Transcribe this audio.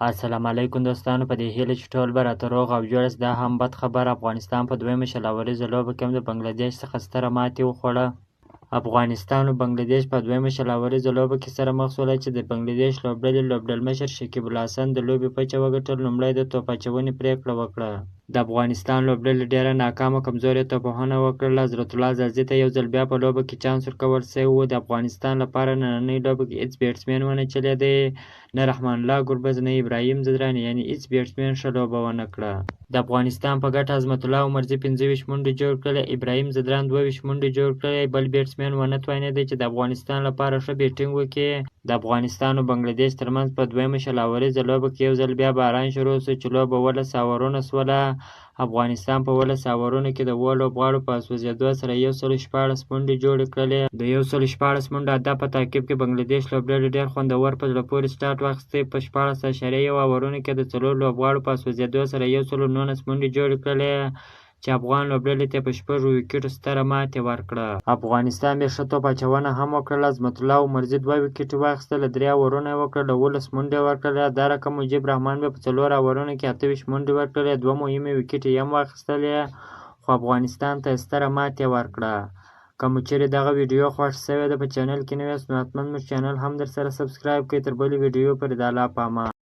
السلام علیکم دوستانو، په دې هیله چې ټول به راته روغ او جوړ یاست. دا هم بد خبر، افغانستان په دویمه 20 اوریزه لوبه کې هم د بنګلادیش څخه ستره ماتې وخوړه. افغانستان او بنګلادیش په دویمه 20 اوریزه لوبه کې سره مخ شول چې د بنګلادیش لوبډلې لوبډلمشر شکیب الحسن د لوبې پچه وګټل، لومړی د توپ اچونې پرېکړه وکړه. د افغانستان لوبډلې ډېره ناکامه کمزورې توپوهنه وکړه. حضرت الله ځاځي ته یو ځل بیا په لوبه کې چانس ورکول شوی و. د افغانستان لپاره نننۍ لوبه کې هېڅ بیټسمین ونه چلېدی، نه رحمان الله ګربز، نه ابراهیم ځدران، یعنې هېڅ بیټسمین ښه لوبه ونه کړه. د افغانستان په ګټه عظمت الله عمرزي 25 منډې جوړ کړلې، ابراهیم ځدران 22 منډې جوړ کړلې، بل بیټسمین ونه توانېدی چې د افغانستان لپاره ښه بیټینګ وکړي. د افغانستان او بنګلادیش ترمنځ په دویمه 20 اوریزه لوبه کې یو ځل بیا باران شروع شو چې لوبه 17 اورونه شوله. افغانستان په 17 اورونو کې د 7 لوبغاړو په سوځېدو سره 116 منډې جوړې کړلې. د 116 منډو هدف په تعقیب کې بنګلادیش لوبډلې ډېر خوندور په زړه پورې سټارټ واخیستی. په 16.1 اورونو کې د 4 لوبغاړو په سوځېدو سره 119 منډې جوړې کړلې چې افغان لوبډلې ته په 6 ویکټو ستره ماتې ورکړه. افغانستان بیا ښه توپ اچونه هم وکړله. عظمت الله عمرزي 2 ویکټې واخیستله، 3 اورونه یې وکړل، 17 منډې یې ورکړلې. دا رقم مجیب رحمان بیا په 4 اورونو کې 28 منډې ورکړلې، 2 مهمې ویکټې یې هم واخیستلې، خو افغانستان ته یې ستره ماتې ورکړه. که مو چېرې دغه ویډیو خوښ شوې ده، په چینل کې نوي یاست نو حتما موږ چینل هم درسره سبسکرایب کړئ. تر بلې ویډیو پورې د الله په امان.